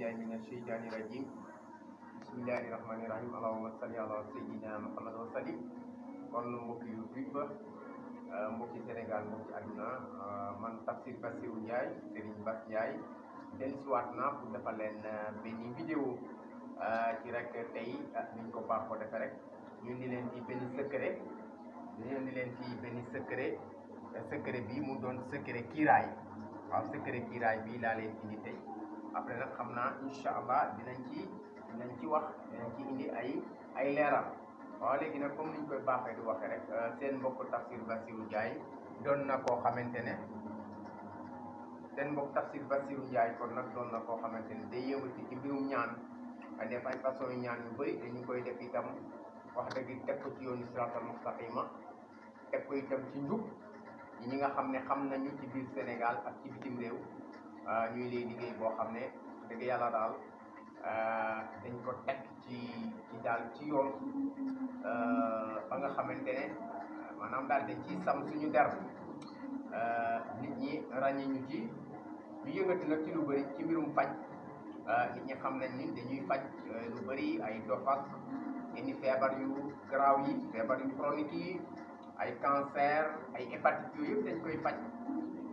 billahi minash shaitani rajim. Bismillahirrahmanirrahim. Allahumma salli ala sayyidina Muhammad wa sallim. kon mbokki YouTube mbokki Sénégal mbokki àdduna man Tafsir Bassirou Ndiaye Serigne Bass Ndiaye dellusiwaat naa pour defal leen benn vidéo ci rek tey niñ ko baaxoo defee rek ñu indi leen ci benn secret secret bi mu doon secret kiiraay. waaw secret kiiraay bi laa leen indi tey après nag xam naa incha allah dinañ ci wax dinañ ci indi ay leeral. waaw léegi nag comme niñ koy baaxee di waxee rek seen mbokk Tafsir Bassirou Ndiaye doon na koo xamante ne kon nag doon na koo xamante ne day yëngati ci mbirum ñaan a def ay façon yu ñaan yu bëri dañu koy def itam wax dëgg teg ko ci yoonu siraatal mustaqima teg ko itam ci njub ñi nga xam ne xam nañu ci biir Sénégal ak ci bitim réew ñuy lay liggéey boo xam ne dëgg yàlla daal dañ ko teg ci yoon ba nga xamante ne maanaam daal dañ ciy sam suñu der nit ñi ràññee ñu ci ñu yëngati nag ci lu bëri ci mbirum faj nit ñi xam nañ ni dañuy faj lu bëri ay dofas yenn feebar yu garaaw yi feebar yu chronique yi ay cancer ay hépatite yooyu yëpp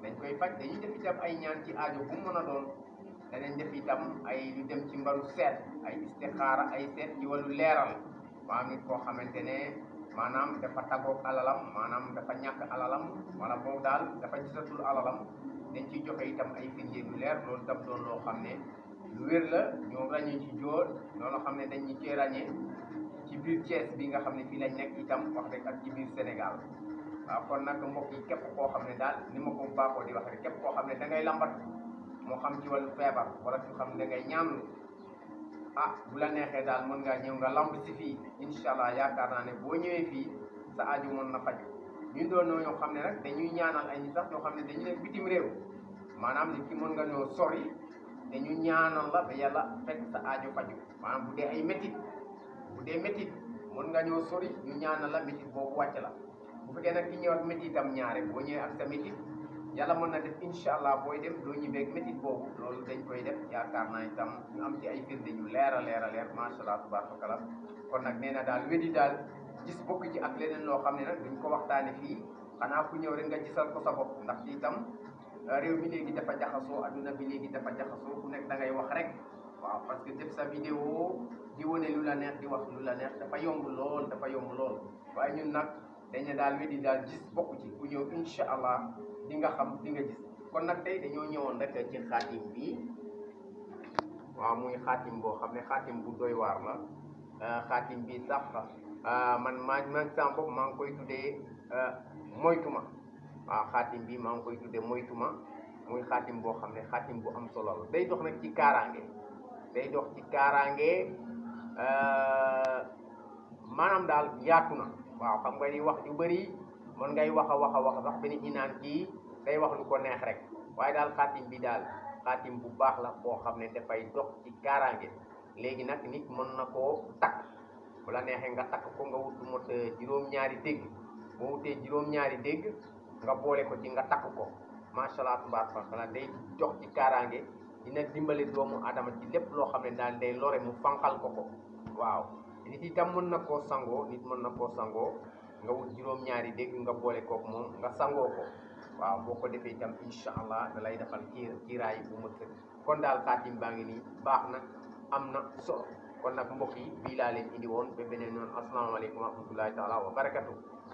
dañ koy faj dañuy def itam ay ñaan ci aajo bu mu mën a doon danañ def itam ay lu dem ci mbaru seet ay istixaara ay seet ci wàllu leeral maanaam nit koo xamante ne maanaam dafa taggoog alalam maanaam dafa ñàkk alalam wala boobu daal dafa gisatul alalam dañ ciy joxe itam ay firnde yu leer loolu itam doon loo xam ne lu wér la ñoo ràññee ci jóor loolu xam ne dañ ñu cee ràññee ci biir Thiès bi nga xam ne fii lañ nekk itam wax rek ak ci biir Sénégal waaw kon nag mbokk yi képp koo xam ne daal ni ma ko baaxoo di wax rek képp koo xam ne da ngay lambat moo xam ci wàllu feebar wala ci xam ne da ngay ñaanlu bu la neexee daal mën ngaa ñëw nga lamb si fii incha allah yaakaar naa ne boo ñëwee fii sa aju mën na faju ñun doon ñoo xam ne nag dañuy ñaanal ay nit sax ñoo xam ne dañu nekk bitim réew maanaam nit ki mën nga ñëw sori dañu ñaanal la ba yàlla fekk sa aju faju maanaam bu dee ay métit mën nga ñëw sori ñu ñaanal la métit boobu wàcc la bu fekkee nag ki ñëw ak métitam ñaare boo ñëwee ak sa métit yàlla mën na def incha allah booy dem doo ñibbeeg métit boobu loolu dañ koy def yaakaar naa itam ñu am ci ay firnde yu leer a leer macha allah tabaaraka kon nag nee na daal weddi daal gis bokk ci ak leneen loo xam ne nag duñ ko waxtaane fii xanaa ku ñëw rek nga gisal ko sa bopp ndax ci itam réew mi léegi dafa jaxasoo adduna bi léegi dafa jaxasoo ku nekk da ngay wax rek waaw parce que def sa vidéo di wane lu la neex di wax lu la neex dafa yomb lool waaye ñun nag dañ ne daal weddi daal gis bokk ci ku ñëw incha allah di nga xam di nga gis kon nag tey dañoo ñëwoon rek ci xaatim bi waaw muy xaatim boo xam ne xaatim bu doy waar la xaatim bi sax man sama bopp maa ngi koy tuddee moytuma waaw xaatim bi maa ngi koy tuddee moytuma muy xaatim boo xam ne xaatim bu am solo la day dox nag ci kaaraange maanaam daal yaatu na waaw xam nga ni wax yu bëri mën ngay wax a wax sax ba nit ñi naan kii day wax lu ko neex rek waaye daal xaatim bi daal xaatim bu baax la boo xam ne dafay dox ci kaaraange léegi nag nit mën na koo takk bu la neexee nga takk ko nga wut lu mot juróom-ñaari dégg boo wutee juróom-ñaari dégg nga boole ko ci nga takk ko macha allah tabaaraka day dox ci kaaraange dina dimbale doomu adama ci lépp loo xam ne daal day lore mu fanqal ko waaw nit itam mën na koo sangoo nga wut juróom-ñaari dégg nga boole kook moom nga sangoo ko waaw boo ko defee itam incha allah da lay defal kiiraay bu ma sëkk kon daal xaatim baa ngi nii baax na am na solo kon nag mbokk yi bii laa leen indi woon ba beneen yoon asalaamaaleykum wa rahmatullahi taala wa barakatu